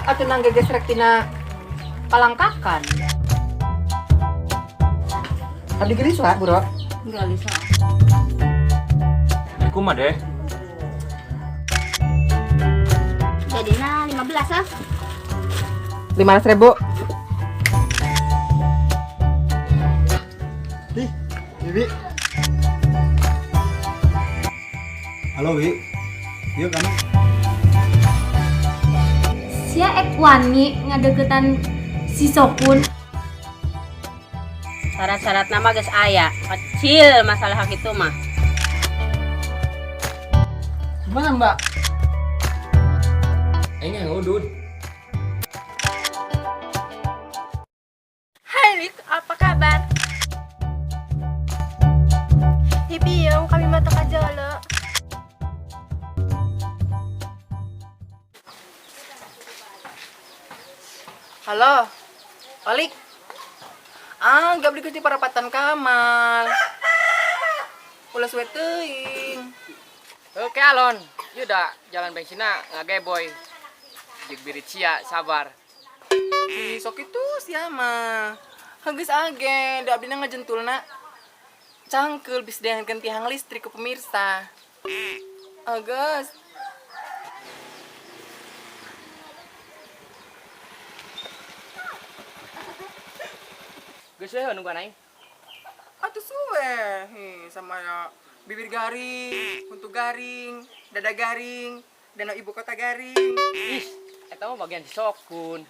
Atuh nang gegesrek tina palangkakan. Abdi geulis lah, Bro. Geulis lah. Kumaha deh? Jadina 15 ah. 500.000. Ih, Bibi. Halo, Wi. Yuk kamu. Sia ek wani ngadeukeutan si Sokun. Syarat-syarat nama geus aya, kecil masalah hak itu mah. Gimana, Mbak? Aing yang udud. Hai Lik, apa kabar? Hibiung kami mata kajala. Halo, Olik. Ah, gak beli di parapatan kamal. Ulah suwe teuing. Oke alon, yuk dah jalan bensinna ngageboy. Jeung birit sia sabar. Si sok itu siapa? Geus age, da abdina ngajentulna. Cangkeul bisa diangkeun tihang listrik ke pemirsa. Agus. Geus we nungguan aing. Atuh suwe, hi, sama ya bibir garing, untuk garing, dada garing, danau ibu kota garing. Ih, eta mah bagian si Sokun.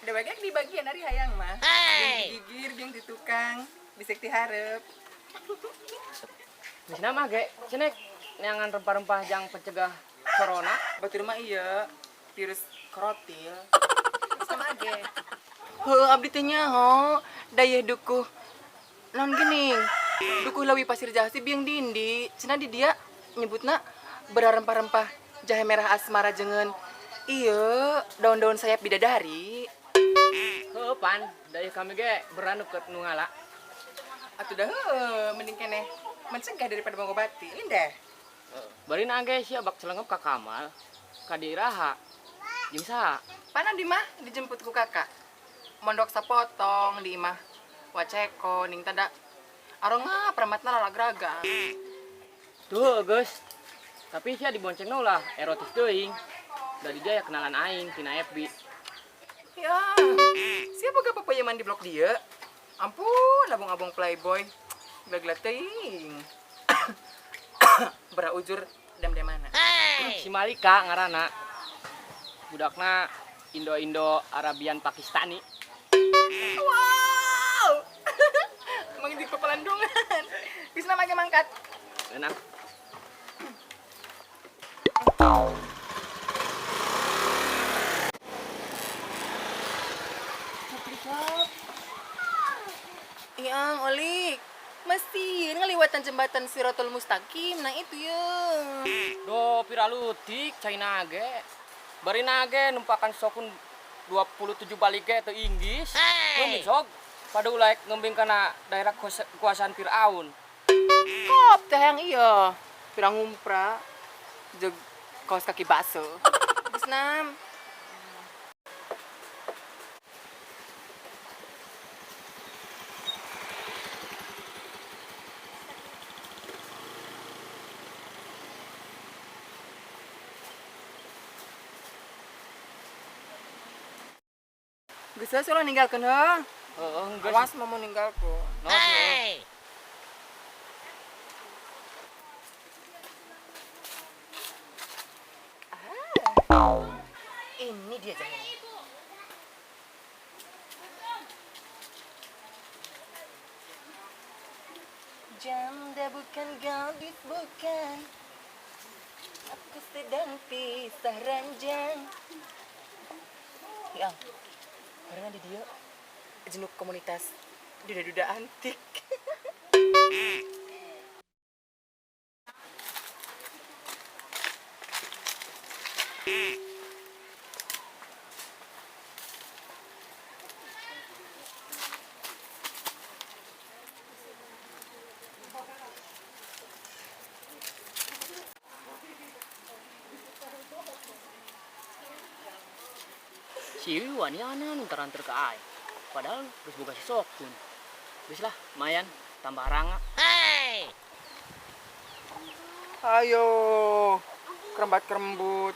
Ada bagian di bagian ari hayang mah. Hey. Gigir jeung di tukang, bisik dihareup. Geus mah ge, cenek neangan rempah-rempah jang pencegah corona. Batur mah iya, virus krotil. Sama ge. Heuh, abdi teh nyaho, dayeuh dukuh naon geuning. Dukuh leuwih pasir jahasi biang dindi. Cenah di dia nyebutna berarempah-rempah jahe merah asmara jengen. Iya, daun-daun sayap bidadari. Heuh pan, dayeuh kami ge beranu ke nu ngala. Atuh dah heuh, mending keneh mencegah daripada mengobati. Indah. Bari ge sia bak celengep ka Kamal, ka Diraha. Jeung saha? Pan abdi mah dijemput ku kakak. Mondok sapotong di imah waceko ning tada aronga pramatna lalagraga. Tuh, geus. Tapi sia diboncengna ulah erotis teuing. Da di dia ya kenalan aing tina FB. Ya, siapa gak papayaman di blok dia? Ampun, abang-abang playboy. Gila-gila teuing. Beraujur dam-damana. Si Malika ngaranna. Budakna Indo-Indo Arabian Pakistani. Wow! Mang di pepelandungan. Bisa nama mangkat. Enak. Iya, Olik. Masih ngeliwatan jembatan Siratul Mustaqim. Nah itu ya. Do piralutik China ge. Bari ge numpakan sokun 27 balik ge teu Inggris. Hey. Sok pada ulah ngembing kana daerah kekuasaan Firaun. Kop teh yang iya. Pirang ngumpra. Jeung kaos kaki bakso. Geus nam. Geus ulah ninggalkeun heuh. Heeh, geus. Awas mau ninggalku. Hey. Ini dia jalan. Janda bukan gadis bukan. Aku sedang pisah ranjang. Ya, karena di dia jenuh komunitas duda-duda antik. Si Iwan ya anu terantar ke aing. Padahal geus boga si Sokun. Geus lah, lumayan tambah ranga. Hey. Ayo, kerembat kerembut.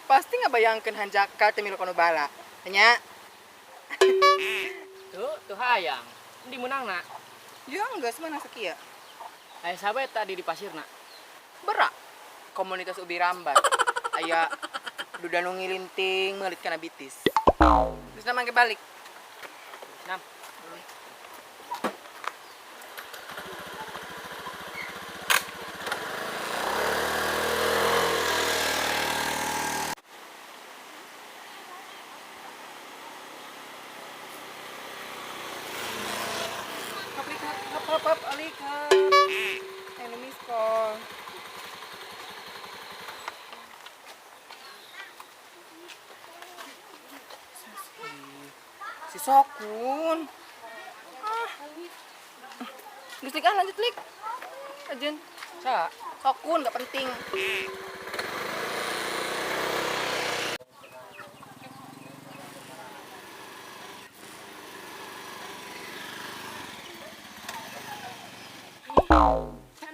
Pasti ngabayangkeun hanjakal teh milu kono bala. Nya. Tuh hayang. Di menangna. Ya geus mana sakieu. Aya saha tadi di pasirna? Berak. Komunitas ubi rambat. Aya duda nu ngilinting meulit kana bitis. Geus mangke balik. Nam. Hap, alik, hap. Enemies call. Si Sokun. Ah. Geus lik, ah, lanjut lik. Ajen. Sa, Sokun gak penting.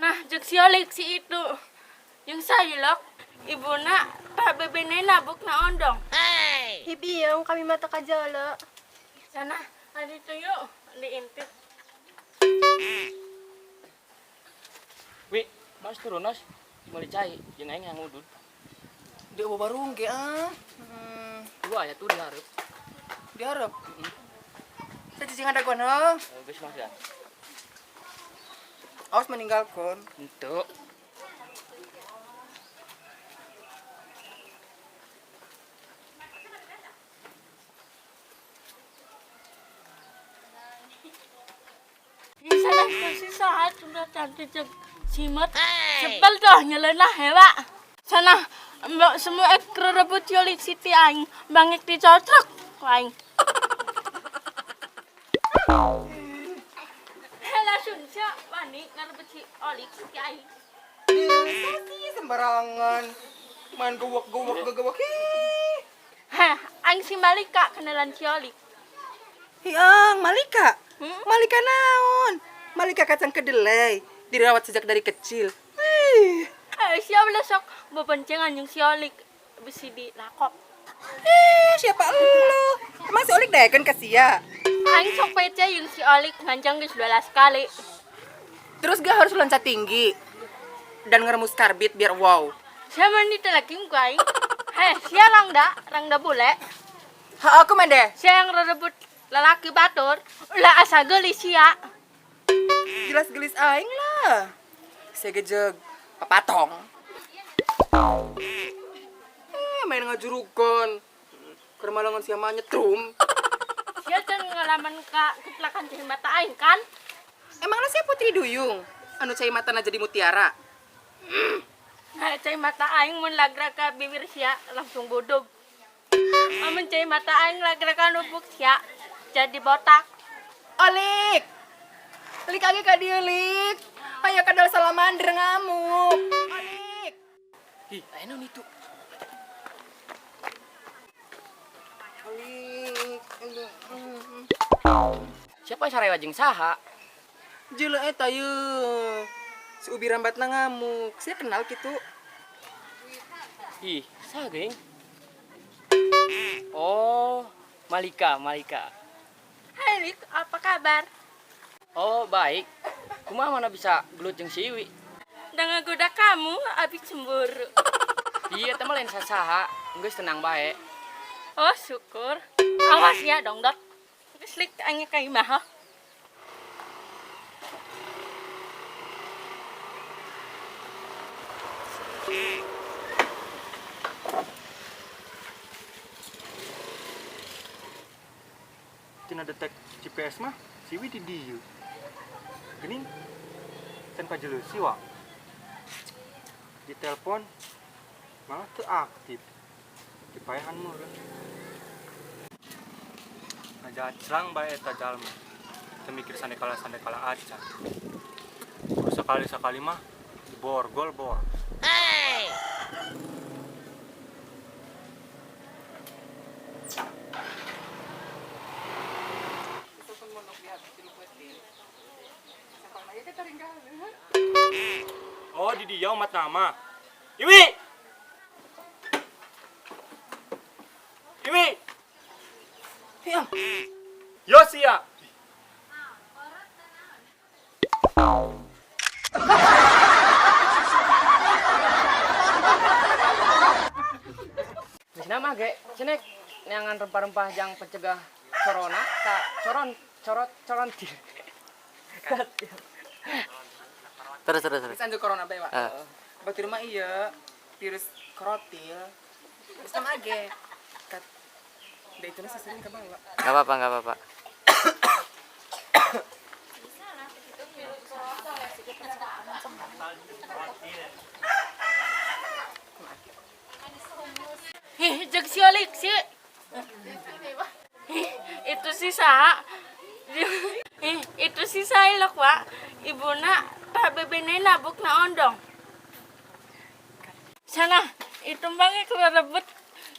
Nah, jeung si Olik si itu. Jeung sayulok, ibuna tak bebene nabuk na ondong. Hey. Hibiung kami mata kajala. Sana, ada itu yuk, diintip. Wi, mas turun mas, meuli cai, jeung aing yang ngudud. Dia bawa barung ge ah. Dua ya tuh dihareup. Dihareup? Saya cicing ada gua heuh. Geus mas ya. Awas meninggalkan. Untuk. Salah si saat sudah cantik simet. Sebel tuh nyelenah hewa. Sana mbak semua ekor rebut yolik siti aing bangik dicocok aing. Langsung siap wani ngarebut si Olik siti aing. Sih sembarangan. Main gowok-gowok. Heh, aing si Malika kenalan si Olik. Hiang, Malika. Malika naon? Malika kacang kedelai, dirawat sejak dari kecil. Siapa lah sok bebencengan jeung si Olik bisi dilakop. Siapa elu? Emang si Olik daekeun ka sia? Aing sok PC jeung si Olik ngancang geus 12 kali. Terus gak harus loncat tinggi dan ngeremus karbit biar wow. Siapa nih lagi ku aing? Heh, sia rangda bule. Ha, aku mah deh. Sia yang rebut lelaki batur, ulah asa geulis sia. Jelas gelis aing lah. Saya gejeg papatong. Main ngajurukan. Kermalangan sia mah nyetrum. Sia can ngalaman ka kecelakaan cai mata aing kan? Emangnya sia putri duyung? Anu cai matana jadi mutiara. Nah, cai mata aing mun lagra ka bibir sia langsung bodog. Amun cai mata aing lagra ka nubuk sia jadi botak. Olik. Lik age ka dieu lik. Aya kadal salamander ngamuk. Olik. Ih, aya naon itu? Olik. Siapa sarewa jeung saha? Jeuleuh eta yeuh. Si ubi rambatna ngamuk. Sia kenal kitu. Ih, saha geuing? Oh, Malika. Hai Lik, apa kabar? Oh, baik. Kumaha mana bisa gelut jeung si Iwi? Udah ngegoda kamu, abis cemburu. Iya, teh mah lain sasaha. Geus tenang bae. Oh, syukur. Awas ya, dongdot. Geus lik aing ka imah. Tina detek GPS mah si Wi di dieu. Geuning can pajeleusi wa. Di telepon malah teu aktif. Dipaehan meureun. Ngajaclang bae eta jalma. Teu mikir sandekala-sandekala acan. Kudu sakali-sakali mah diborgol bor. Hey. Oh, di dia umat nama. Iwi. Iwi. Iya. Yo sia. Geus nama ge, cenek neangan rempah-rempah jang pencegah corona ka coron corot coron. Terus terus terus. Bisa anjuk corona bae, Pak. Ah. Batur mah iya virus krotil. Terus sama age. Kat. Da itu sering kebawa. Enggak apa-apa, enggak apa-apa. Hih, jeung si Olik sih. Hih, itu si saha? Hih, itu si saha Pak. Ibuna tak bebene nabuk na ondong. Sana, itu bangek rebut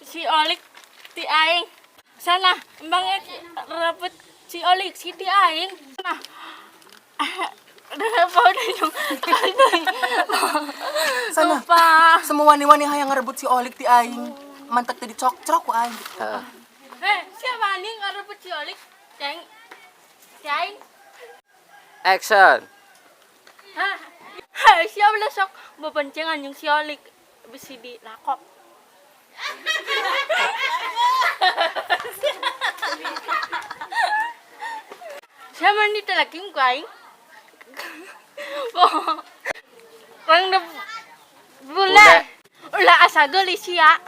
si Olik ti aing. Sana, bangek rebut si Olik si ti aing. Sana. Sana. Lupa. Semua wani-wani hayang ngerebut si Olik ti aing. Mantak tadi cok-cok ku aing. Heeh. Eh, siapa nih ngerebut si Olik? Ceng. Ceng. Action. Hah? Hah, siapa lah sok bebencengan jeung si Olik bisi dilakop. Siapa nih lagi ku aing? Pang de bule. Ulah asa geulis sia.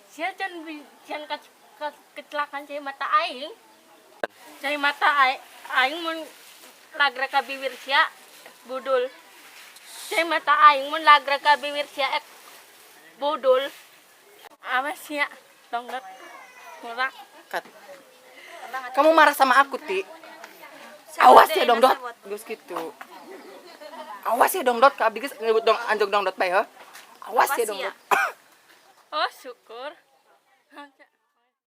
Sia can can kecelakaan cai mata aing. Cai mata aing, aing mun lagra ka bibir sia budul. Cai mata aing mun lagra ka bibir sia ek budul. Awas sia dongdot. Ngurak. Kat. Kamu marah sama aku, Ti. Awas ya dongdot. Geus kitu. Awas ya dongdot ka abdi geus nyebut dong anjog dongdot bae heuh. Awas ya dongdot. Oh, syukur.